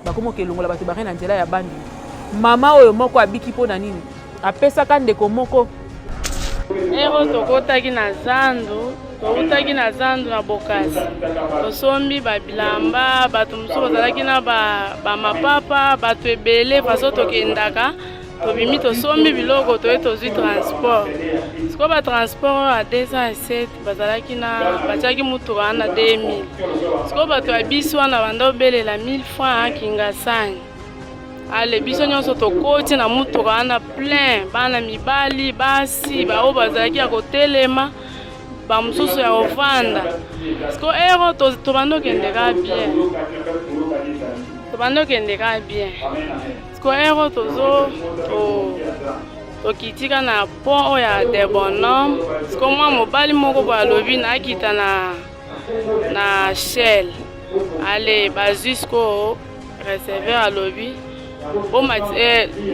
Bakomi okelongola bato bare na nzela ya Bandundu. Mama oyo moko abiki mpo na nini? Apesaka ndeko moko. Ero tokotaki na zandu, toutaki na zandu na Bokasi, tosombi babilamba, bato mosusu bazalaki na bamapapa, bato ebele faso tokendaka, tobimi tosombi biloko, toye tozwi transport. Sikoyo batransport oyo ya 207 bazalaki na batiaki motuka wana na 2000. Sikoyo bato ya bisi wana banda obelela 1000 francs Kingasani. Ale biso nyonso tokoti na motuka wana plein, bana mibali, basi, baoyo bazalaki ya kotelema, bamosusu ya kovanda. Siko ero tobandi okende kaka bien, tobandi okende kaka bien. Siko ero tozo tokitika na pont oyo ya de Bonhomme. Siko mwa mobali moko boye alobi nakita na na Shell. Ale bazwi sikoyo receveur alobi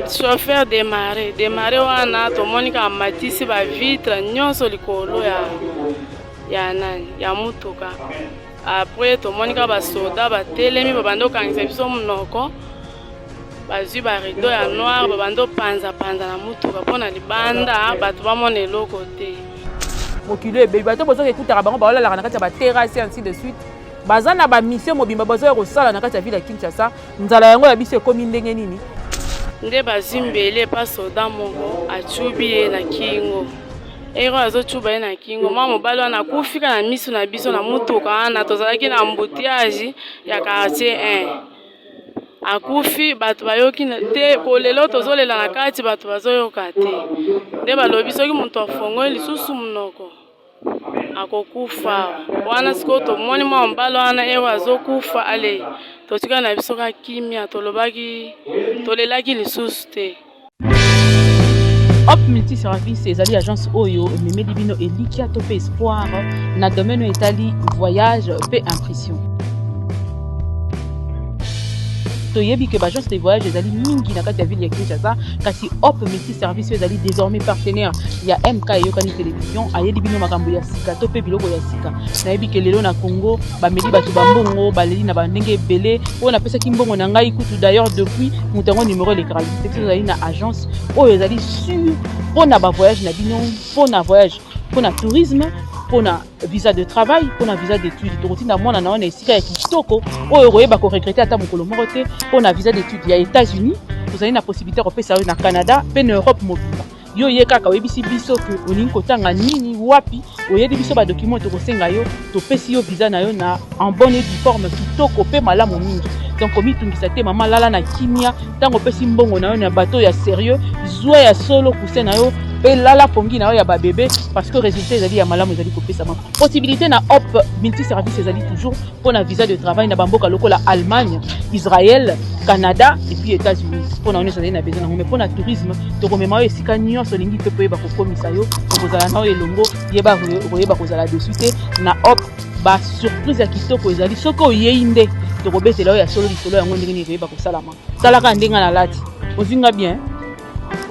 chauffeur démarre démarre wana tomoni kaka matisi ba vitre nyonso likolo ya ya nani ya mutuka. Après tomoni kaka basoda batelemi babandi okangisa biso monoko, bazwi ba rideau ya noir babandi opanzapanza na mutuka mpo na libanda bato bamona eloko te. Mokili ebebi, bato bozoka ekutaka bango baolalaka na kati ya baterrasse ainsi de suite, baza na bamission mobimba bazoya kosala na kati ya ville ya Kinshasa. Nzala yango ya biso ekomi ndenge nini? Nde bazwi mbeli epa soda moko acubi ye na kingo, ero azocuba ye na kingo, mwa mobali wana akufika na miso na biso na mutuka wana. Tozalaki na embouteillage ya quartier 1, akufi, bato bayoki te kolelo, tozolela na kati, bato bazoyoka te. Nde balobi soki moto afongoli lisusu monoko akokufa wana. Sikoyo tomoni mwa mobali wana ero azokufa, ale totikali na biso kaka kimia, tolobaki tolelaki lisusu te. Hop Multi Service ezali agence oyo ememeli bino elikya to mpe espoir na domaine oyo etali voyage mpe impression. Toyebi ke baagence de voyage ezali mingi na kati ya ville ya Kinshasa, kasi Hop Multi Service oyo ezali désormais partenaire ya MK Eyokani Télévision ayeli bino makambo ya sika to mpe biloko ya sika. Nayebi ke lelo na Congo bameli bato bambongo, baleli na bandenge ebele. Oyo napesaki mbongo na ngai kutu d'ailleurs depuis moto yango numéro elekaka lisusu te. Biso tozali na agence oyo ezali sur mpona bavoyage na bino, mpona voyage, mpona tourisme, mpona visa de travail, mpona visa d'étude. Tokotinda mwana na yo na esika ya kitoko oyo okoyeba koregrete ata mokolo moko te. Mpona visa d'étude ya États-Unis, tozali na possibilité ya kopesa yo na Canada mpe na Europe mobimba. Yo ye kaka oyebisi biso ke olingi kotanga nini, wapi, oyebi biso badocument tokosenga yo, topesi yo visa na yo na en bonne et due forme, kitoko mpe malamu mingi. Donc komitungisa te, mama, lala na kimia. Ntango opesi mbongo na yo na bato ya sérieux, zwa ya solo coussin na yo mpe lala pongi na yo ya babebe, parce que résultat ezali ya malamu, ezali kopesama. Possibilité na Hop Multi Service ezali toujours mpona visa de travail na bamboka lokola Allemagne, Israël, Canada et puis États-Unis. Mpona wana ezali na besoin nango, mais mpona tourisme tokomema yo esika nyonso olingi mpe koyeba kokomisa yo, tokozala na yo elongo. Yeba koyeba kozala dessus te na Hop. Basurprise ya kitoko ezali soki oyei nde tokobetela yo ya solo lisolo yango ndenge nini ekoyeba kosalama. Talaka ndenge nalati, ozwi nga bien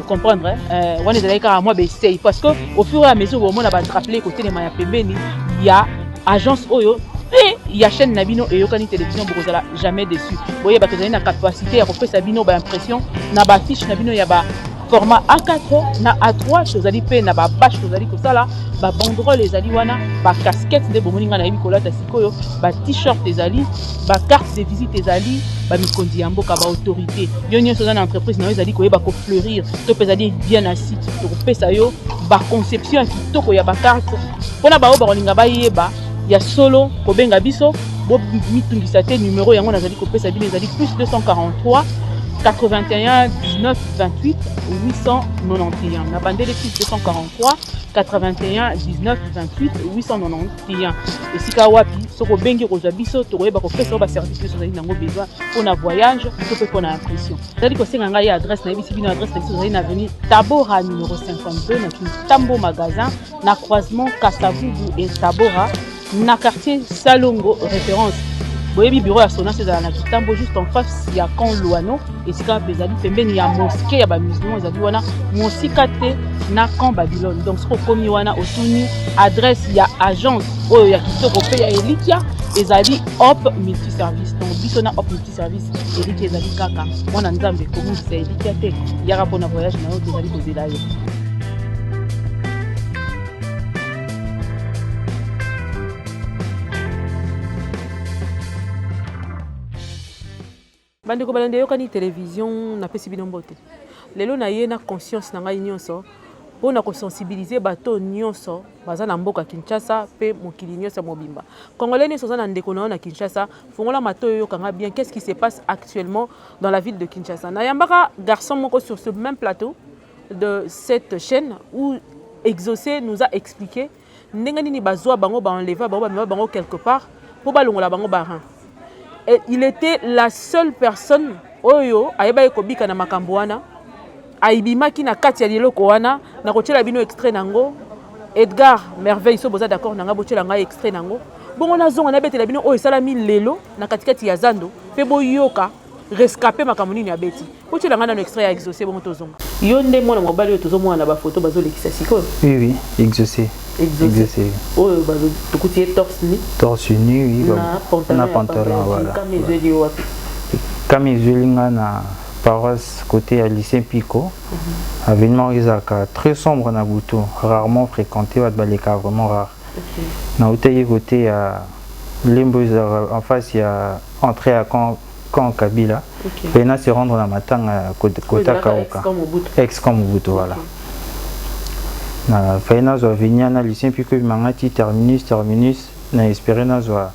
comprendre wana ezalaki kaka mwa baessai, parce que au fur et à mesure bomona badrapeau kotelema ya pembeni ya agence oyo mpe ya chaîne na bino Eyokani Télévision, bokozala jamais déçu. Boyeba tozali na capacité ya kopesa bino baimpression na bafiche na bino ya ba format A4 na A3. Tozali mpe na babâche, tozali kosala babanderole, ezali wana bacasquette nde bomoni ngai nayebi kolata sikoyo, ba-t-shirt ezali, bacarte de visite ezali. Bamikonzi ya mboka, baautorité, yo nyonso oza na entreprise na yo ezali koyeba kofleurir to mpe ezali bien assis, tokopesa yo baconception ya kitoko ya bacarte. Mpona baoyo bakolinga bayeba ya solo, kobenga biso, bomitungisa te. Numero yango nazali kopesa bino ezali plus 243 81 19 28 891. Na bandele, plus 243 81 19 28 891. Esika wapi soki obengi okozwa biso, tokoyeba kopesa yo baservice nyonso ozali nango besoin mpona voyage to mpe mpona impression. Ezali kosenga ngai adresse, nayebisi bino adresse na biso ezali na avenue Tabora numéro 52, na Kintambo magasin, na croisement Kasavubu et Tabora, na quartier Salongo référence. Boyebi bureau ya Sonas ezala na Kitambo, juste en face ya camp Luano, esika wapi ezali pembeni ya mosquée ya bamusulman, ezali wana mosika te na camp Babylone. Donc soki okomi wana, otuni adresse ya agence oyo ya kitoko mpe ya elikia. Ezali Hop Multiservice. Donc biso na Hop Multiservice, elikya ezali kaka mwana Nzambe kobungisa elikya te. Yaka mpona voyage na yo, tozali kozela yo. Bandeko balandi Eyokani Television, napesi bino mbote. Lelo na ye na conscience na ngai nyonso mpo na kosensibiliser bato nyonso baza na mboka Kinshasa mpe mokili nyonso mobimba. Congolais nyonso oza na ndeko na yo na Kinshasa, fongola matoyi oyoka nga bien qu'est-ce qui se passe actuellement dans la ville de Kinshasa. Nayambaka garçon moko sur ce même plateau de cette chaîne où Exaucé nous a expliqué ndenge nini bazwa bango, baenleva bango, bamema bango quelque part mpo balongola bango barin. Et il était la seule personne oyo ayebaki kobika na makambo wana, ayibimaki na kati ya liloko wana. Na kotiela bino extrait nango. Edgar Merveille, so boza d'accord na ngai, botiela ngai extrait nango. Bongo nazonga nabetela bino oyo esalami lelo na katikati ya zando, mpe boyoka rescapé makambo nini abeti. Botiela ngai nano extrait ya Exaucé, bongo tozonga. Yo nde mwana mobali oyo tozomona na bafoto bazolekisa sikoyo? Oui, Exaucé. Exaucé. Oyo tokuti ye torse nu. Torse nu, oui. Na pantalon. Na pantalon, voilà. Kama ezweli yo wapi? Kama ezweli nga na paroisse côté ya lycée Pico. Avenue moko ezalaka très sombre na butu, rarement fréquenté, bato balekaka vraiment rare. Nautaki côté ya Lembo, ezalaka en face ya entrée ya camp Kabila. Mpe na se rendre na matanga ya kota Kauka, ex camp Mobutu, voilà. Na fai nazwa avenue na lycée Pico, ebimanga ti terminus. Terminus, na espérer nazwa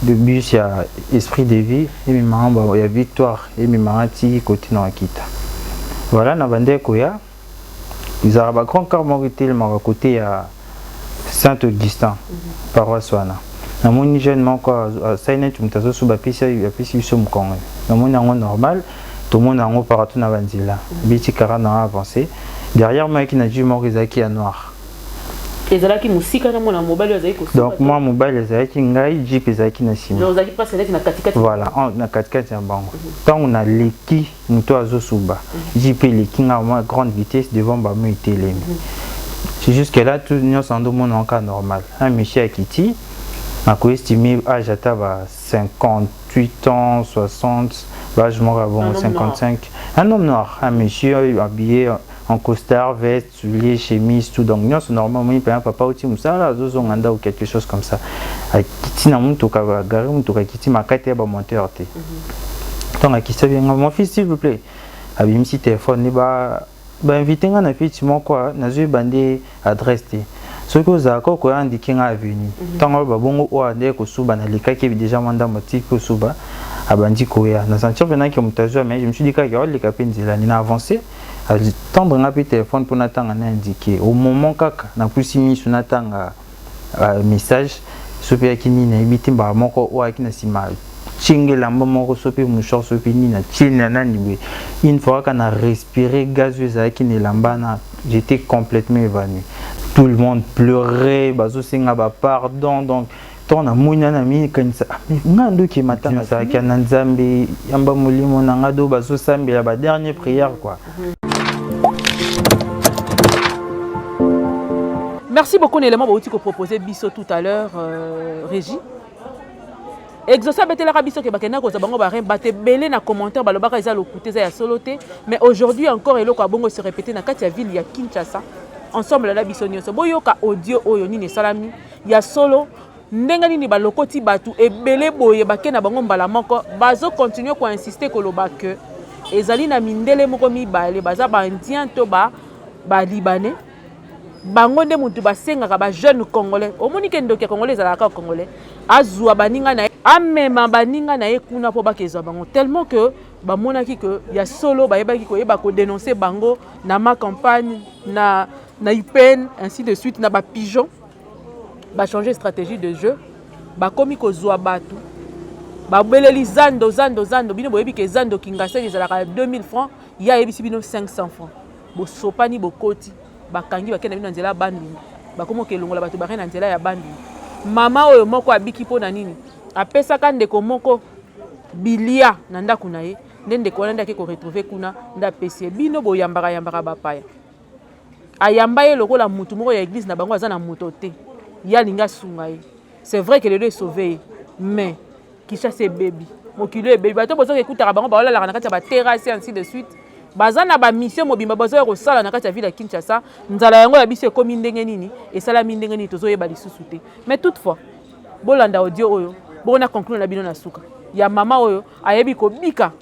bus ya Esprit de Vie, ememanga ya Victoire, ememanga ti côté na Wakita. Voilà, na bandeko koya, ezalaka bagrand car moko etelemaka côté ya Saint Augustin, paroisse wana. Namoni jeune moko asali neti moto azosuba, apesi biso mokongo. Namoni yango normal, tomoni yango partout na banzela. Beti kara na avancé, derrière moi ayaki na jeep moko ezalaki ya noir. Ezalaki mosika na mwana mobali oyo azalaki kosuba? Donc mwa mobali ezalaki ngai, jeep ezalaki na nsima. Donc ozalaki presque neti na katikati. Voilà, na katikati ya bango. Ntango naleki moto azosuba, jeep eleki nga mwa grande vitesse devant bango, etelemi. C'est jusque là tout nyonso andomona kaka normal. Un monsieur akiti, nakoestime âge ata ba 58 ans, 60, l'âge moko ya bongo, 55. Un homme noir, un monsieur habillé en costard, veste, souliers, chemise, tout. Donc nyonso normal, omoni mpenza papa oti mosala, azozonga ndako, quelque chose comme ça. Akiti na motuka, bagare motuka, akiti makati ya bamonteur te. Ntango akiti, abenga: "Mon fils, s'il vous plaît." Abimisi telefone ne bainvite nga na feti moko, nazoyeba nde adresse te. Soki ozalaka okoya indiquer nga avenue. Ntango oyo babongo oyo ande kosuba, nalekaki déjà mwa ndambo, atiki kosuba, abandi koya. Na sentir mpenaki moto azwa, mais je me suis dit kaka oleka mpe nzela ni na avancé, tendre nga mpe telefone mpo natanga na indiquer. Au moment kaka napusi miso natanga message, so mpe yaki nini nayebi te, mbala moko oyo ayaki na nsima tienge elamba moko, so mpe mouchoir, so mpe nini, atie na nani boye. Une fois kaka na respirer gaz oyo ezalaki na elamba na, j'étais complètement évanoui. Tout le monde pleurait, bazosenga bapardon. Donc ntango namoni wana, mikanisa nga ndoki matanga azalaki na Nzambe yamba molimo na nga, do bazosambela ba dernière prière, quoi. Merci beaucoup na élément bauti koproposer biso tout à l'heure, Régie. Exaucé abetelaka biso ke bakendaka kozwa bango barin. Bato ebele na commentaire balobaka eza lokuta, eza ya solo te. Mais aujourd'hui encore, eloko ya bongo se répété na kati ya ville ya Kinshasa. Ensemble na biso nyonso, boyoka audio oyo, nini esalami ya solo, ndenge nini balokoti bato ebele boye, bake na bango mbala moko. Bazocontinue koinsiste koloba ke ezali na mindele moko mibale, baza baindien to balibanais, bango nde motu basengaka bajeune congolais. Omoni ke ndoki ya congolais ezalaka kaka congolais, azwa baninga na ye, amema baninga na ye kuna mpo bakezwa bango, tellement que bamonaki ke ya solo bayebaki koyeba kodénonce bango na ma campagne na IPN, ainsi de suite, na bapigeon. Bachange stratégie de jeu, bakomi kozwa bato, babeleli zando, zando, zando. Bino boyebi ke zando Kingasani ezalaka 2000 francs, ye ayebisi bino 500 francs. Bosopani, bokoti, bakangi, bakende bino na nzela ya Bandundu. Bakomi okelongola bato bake na nzela ya Bandundu. Mama oyo moko abiki mpo na nini? Apesaka ndeko moko bilia na ndako na ye, nde ndeko wana nde ake koretrouve kuna, nde apesi ye. Bino boyambaka yambaka bapaya, ayamba ye lokola mutu moko ya église na bango, aza na moto te, ye alingi asunga ye. C'est vrai que lelo esauve ye. Mais Kinshasa ebebi, mokili oyo ebebi. Bato bozoka ekutaka bango baolalaka na kati ya baterrasse, ainsi de suite. Baza na bamission mobimba bazoya kosala na kati ya ville ya Kinshasa. Nzala yango ya biso ekomi ndenge nini, esalami ndenge nini, tozoyeba lisusu te. Mais toutefois, bolanda audio oyo, bona conclure na bino na suka ya mama oyo ayebi kobika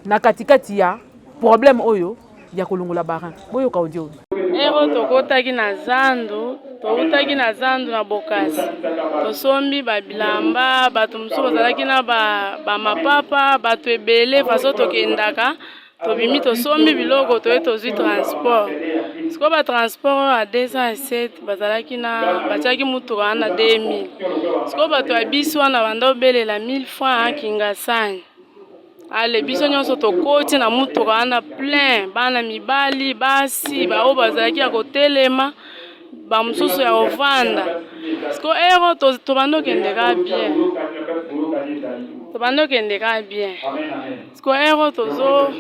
na katikati ya problème oyo ya kolongola barin. Boyoka audio oyo. Ero tokotaki na zandu, toutaki na zandu na Bokasi, tosombi babilamba. Bato mosusu bazalaki na bamapapa, bato ebele. Faso tokendaka, tobimi, tosombi biloko, toye, tozwi transport. Sikoyo batransport oyo ya 207 bazalaki na batiaki mutuka wana na 2000. Sikoyo bato ya biso wana banda obelela 1000 francs Kingasani. Ale, biso nyonso tokoti na mutuka wana plein, bana mibali, basi, baoyo bazalaki ya kotelema, bamosusu ya kovanda. Siko ero tobandi okende kaka bien, tobandi okende kaka bien. Siko ero tozo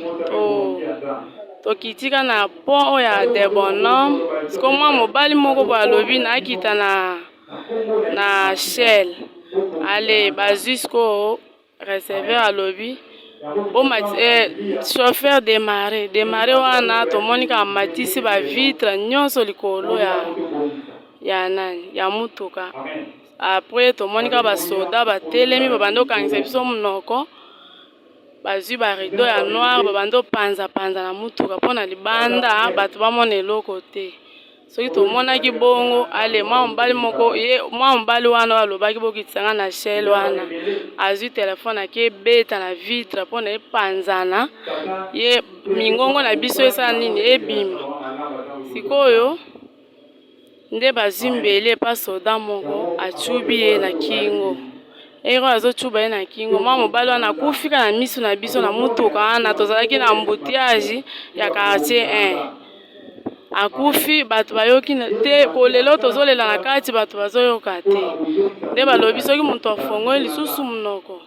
tokitika na pont oyo ya de Bonhomme. Siko mwa mobali moko boye alobi nakita na Shell. Ale, bazwi sikoyo receveur, alobi chauffeur démarre, démarre. Wana tomoni kaka matisi bavitre nyonso likolo ya nani, ya mutuka. Après tomoni kaka basoda batelemi, babandi okangisa biso monoko, bazwi barideau ya noir, babandi opanzapanza na mutuka mpo na libanda bato bamona eloko te. Soki tomonaki bongo, ale, mwa mobali moko ye, mwa mobali wana oyo alobaki bokitisanga na Shell wana, azwi telefone, ake ebeta na vitre mpona epanzana, ye mingongo na biso esala nini, ebima. Sikoyo nde bazwi mbeli epa soda moko, acubi ye na kingo. Ero azocuba ye na kingo, mwa mobali wana akufika na miso na biso na mutuka wana. Tozalaki na embouteillage ya quartier 1. Akufi, bato bayoki te kolelo, tozolela na kati, bato bazoyoka te. Nde balobi soki moto afongoli lisusu monoko,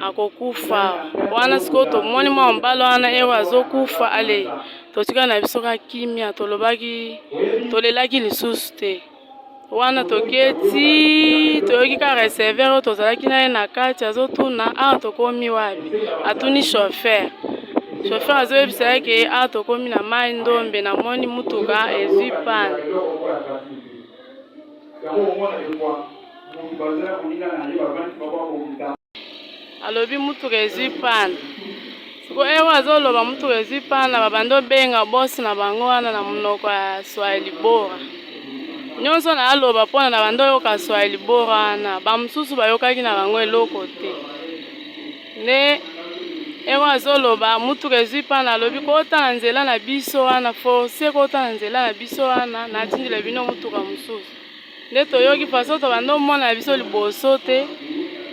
akokufa wana. Sikoyo tomoni mwa mobali wana ero azokufa. Ale, totikali na biso ka kimia, tolobaki, tolelaki lisusu te. Wana toketi, toyoki ka receveur oyo tozalaki na ye na kati azotuna: "Awa tokomi wapi?" Atuni chauffeur, chauffeur azoyebisa ye ke awa tokomi na Mai Ndombe, namoni mutuka ezwi panne. Alobi mutuka ezwi panne. Siko ero azoloba mutuka ezwi panne, babandi obenga bosi na bango wana na monoko ya Swahili bora. Nyonso na aloba mpona na bandi oyoka Swahili bora wana, bamosusu bayokaki na bango eloko te. Nde ero azoloba mutuka ezwi panne, alobi kota na nzela na biso wana, force kota na nzela na biso wana, natindela bino mutuka mosusu. Nde toyoki faso tobanda omona na biso liboso te,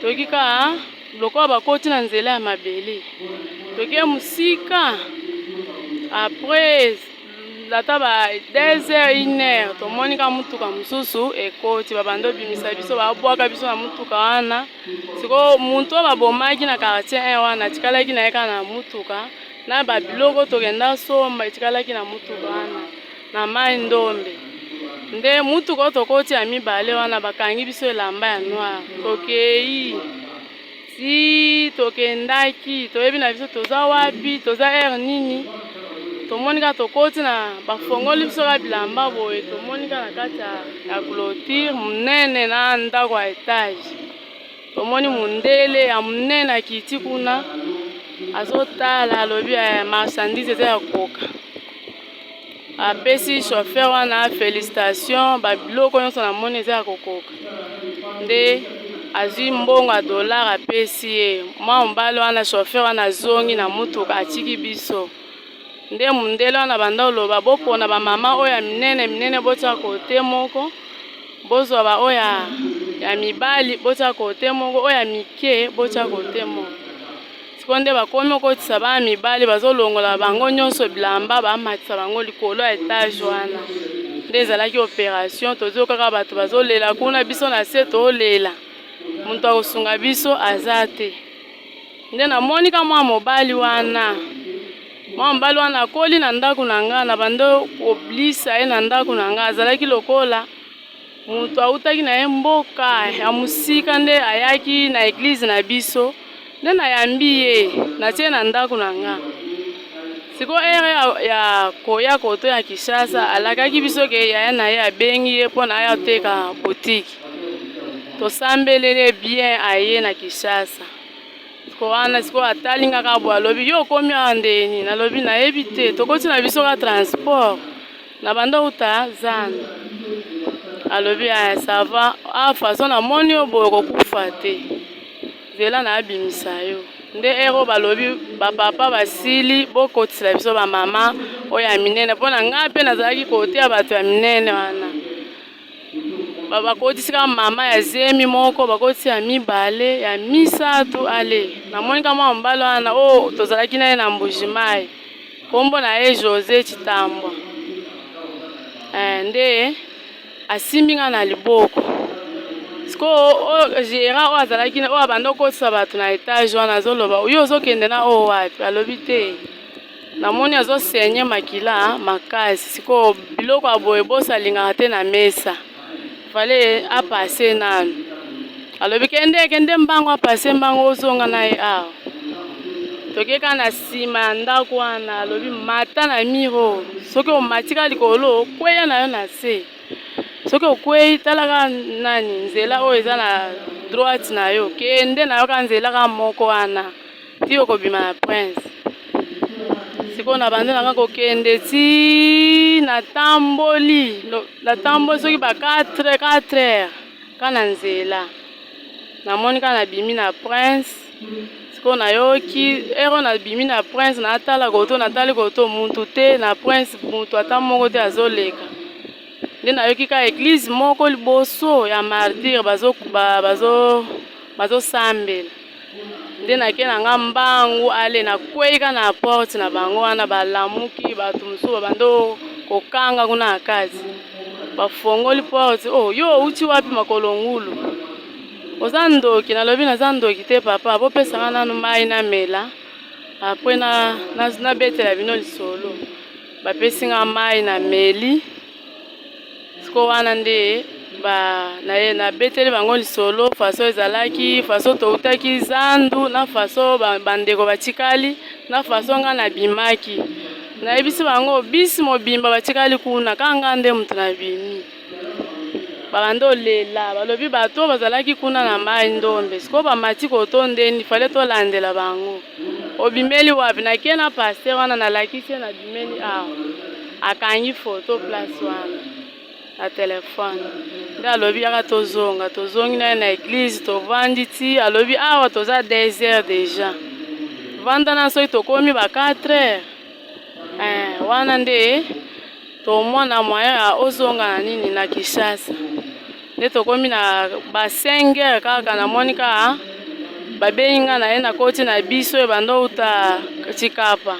toyoki kaka lokola bakoti na nzela ya mabele, toke mosika. Après ata ba 2 heures, 1 heure, tomoni ka mutuka mosusu ekoti, babanda obimisa biso, babwaka biso na mutuka wana. Sikoyo muntu oyo babomaki na quartier 1 wana atikalaki na ye kaka na mutuka na babiloko tokenda somba, etikalaki na mutuka wana na Mai Ndombe. Nde mutuka oyo tokoti ya mibale wana, bakangi biso elamba ya noir, tokei ti tokendaki, toyebi na biso toza wapi, toza heure nini. Tomoni kaka tokoti na bafongoli biso kaka bilamba boye, tomoni kaka na kati ya clôture monene na ndako ya etage. Tomoni mondele ya monene akiti kuna, azotala, alobi marchandise eza ya koka. Apesi chauffeur wana félicitation, babiloko nyonso namoni eza ya kokoka. Nde azwi mbongo ya dollar, apesi ye. Mwa mobali wana, chauffeur wana, azongi na mutuka, atiki biso. Nde mondele wana banda oloba: "Bopona bamama oyo ya minene minene, botia kote moko, bozwa baoyo ya mibali, botia kote moko, oyo ya mike botia kote moko." Sikoyo nde bakomi okotisa bana mibali, bazolongola bango nyonso bilamba, bamatisa bango likolo ya etage wana. Nde ezalaki opération. Tozoyoka kaka bato bazolela kuna, biso na se tolela, moto akosunga biso aza te. Nde namoni ka mwa mobali wana, mwa mobali wana akoli na ndako na nga, na bando koblisa ye na ndako na nga, azalaki lokola. Moto awutaki na ye mboka ya mosika nde ayaki na eglise na biso nde nayambi ye natie na ndako na nga. Sikoyo heure ya, ya koya koto ya Kinshasa alakaki biso ke yaya na ye abengi ye mpo na aya koteka boutique. Tosambeleli ye bien aye na Kinshasa. Sikoyo wana sikoyo atali nga kaka boye alobi yo okomi awa ndenge nini? Nalobi nayebi te, tokoti na biso kaka transport. Na banda uta zando. Alobi aya ça va, ah façon namoni yo boye okokufa te. Zela na abimisa yo. Nde heure oyo balobi ba papa basili bokotisela biso ba mama oyo ya minene mpo na ngai mpe nazalaki kote ya bato ya minene wana. Bakotisi kaka mama ya zemi moko, bakotisi ya mibale, ya misato, ale namoni kaka mwa mobali wana oyo tozalaki na ye na Mbuji-Mayi. Kombo na ye Jose Tshitambwa. Eh, nde asimbi nga na liboko. Sikoyo oyo gerant oyo azalaki oyo abanda okotisa bato na etage wana azoloba yo ozokende na oyo wapi? Alobi te. Namoni azo saigner makila makasi. Sikoyo biloko ya boye boss alingaka te na mesa. Fallait a passer nanu. Alobi kende kende mbangu a passer mbangu ozonga na ye awa. Toke kaka na sima ya ndako wana alobi mata na mur oyo soki omati kaka likolo kweya na yo na se. Soki okweyi tala kaka nani nzela oyo eza na droite na yo kende na yo kaka nzela kaka moko wana. Ti okobima na prince. Sikoyo na bandi na nga kokende ti natamboli natamboli soki ba 4 4 heures ka na nzela namoni kaka nabimi na prince sikoyo nayoki heure oyo nabimi na prince natala koto natali koto mutu te na prince mutu ata moko te azoleka nde nayoki kaka eglise moko liboso ya martyr bazo bazo bazosambela Nde nake na nga mbangu ale nakwei ka na porte na bango wana balamuki bato mosusu babandi kokanga kuna na kati bafongoli porte oh yo outi wapi makolo ngulu oza ndoki nalobi naza ndoki te papa bopesa nga nanu mai namela apres nabetela bino lisolo bapesi nga mai nameli Sikoyo wana nde ba naye nabeteli bango lisolo façon ezalaki façon towutaki zandu na façon bandeko batikali na façon nga nabimaki nayebisi bango bisi mobimba batikali kuna kaka nga nde moto nabimi babandi olela balobi bato oyo bazalaki kuna na mai ndombe sikoyo bamati koto ndeni fale tolandela bango Obimeli wapi? Nake na pasteur wana nalakisi ye nabimeli awa akangi photo place wana na telephone nde alobi yaka tozonga tozongi naye na eglise tovandi ti alobi awa toza 2 heures deja vanda na soki tokomi ba 4 heures eh, wana nde tomona moyen ya ozonga na nini na Kinshasa Nde tokomi na ba 5 heures kaka namoni kaka babengi nga naye nakoti na biso ebanda outa Tshikapa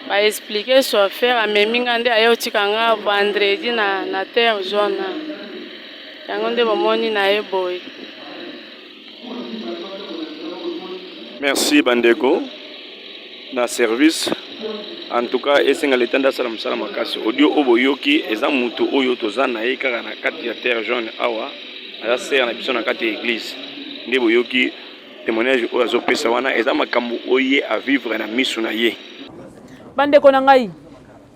ba explique chauffeur amemi nga nde aye otika nga vendredi na, na terre jaune yango nde bomoni naye boye. Merci bandeko na service en tout cas esenga leta nde asala mosala makasi audio oyo boyoki eza moto oyo toza na ye kaka na kati ya terre jaune awa aza sere na biso na kati ya eglise nde boyoki témoignage oyo azopesa wana eza makambo oyo ye avivre na misu na ye. Bandeko na ngai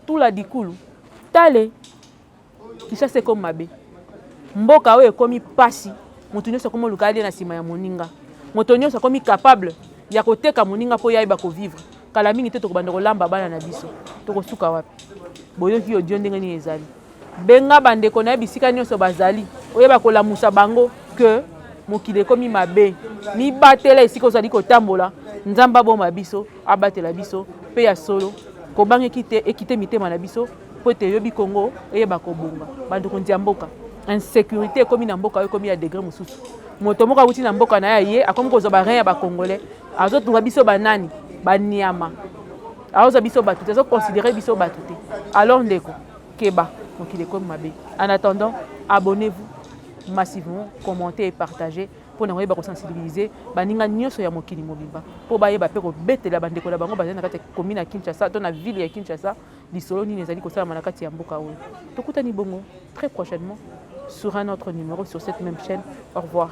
tula dikulu tale Kinshasa ekomi mabe. Mboka oyo ekomi pasi, moto nyonso akomi oluka alia na nsima ya moninga. Moto nyonso akomi capable ya koteka moninga mpo ye ayeba kovivre. Kala mingi te tokobanda kolamba bana na biso. Tokosuka wapi? Boyoki audio ndenge nini ezali. Benga bandeko na ye bisika nyonso bazali, oyeba kolamusa bango que mokili ekomi mabe. Mibatela esika ozali kotambola. Nzambe abomba biso, abatela biso mpe ya solo kobanga ekite, ekite mitema na biso. mpo ete yobi Congo eyeba kobonga. Bandokonzi ya mboka, insecurite ekomi na mboka oyo ekomi ya degre mosusu. Moto moko awuti na mboka na ye aye akomi kozwa ba rein ya ba congolais, azotunga biso banani, banyama, azozwa biso bato te, azoconsidere biso bato te. Alors ndeko, keba, mokili ekomi mabe. En attendant, abonnez-vous massivement, commentez et partagez mpo na koyeba kosensibiliser baninga nyonso ya mokili mobimba mpo bayeba mpe kobetela bandeko na bango bazali na kati ya commune ya Kinshasa to na ville ya Kinshasa lisolo nini ezali kosalama na kati ya mboka oyo. Tokutani bongo très prochainement. Sur un autre numéro sur cette même chaîne. Au revoir.